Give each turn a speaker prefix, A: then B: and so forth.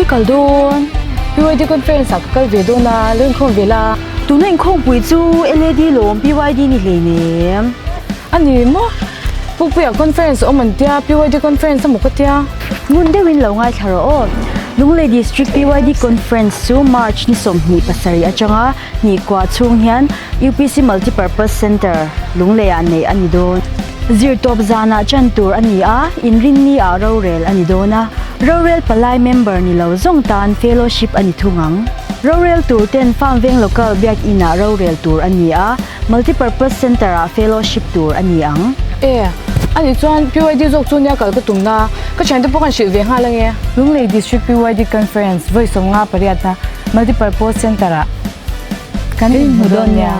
A: i kal dawn? PYD conference ah ka kal ve dawn a, lo inkhawm ve la.
B: Tuna inkhawmpui chu LAD lawm PYD ni hleinem.
A: A ni maw? Pukpuia conference awm an tia, PYD conference emaw ka tia.
B: Ngun deuhin lo ngaithla rawh aw. Lunglei District PYD Conference chu March ni 27 atanga hnih kua chhung hian UPC Multipurpose Centre, Lungleiah neih a ni dawn. Zirtawp zanah chan tur a ni a, inrinni ah rorel a ni dawn a. Rorel palai member ni lo zawng tan fellowship a ni thung ang. Rorel tur ten Farm Veng Local Biak Inah rorel tur a ni a, Multipurpose Centre-ah fellowship tur a ni ang.
A: E, a nih chuan PYD zawk chu nia kal ka tumna, ka thiante pawh kan hrilh ve nghal ange. Lunglei District PYD Conference vawi 58 na Multipurpose Centre-ah kan inhmu dawn nia.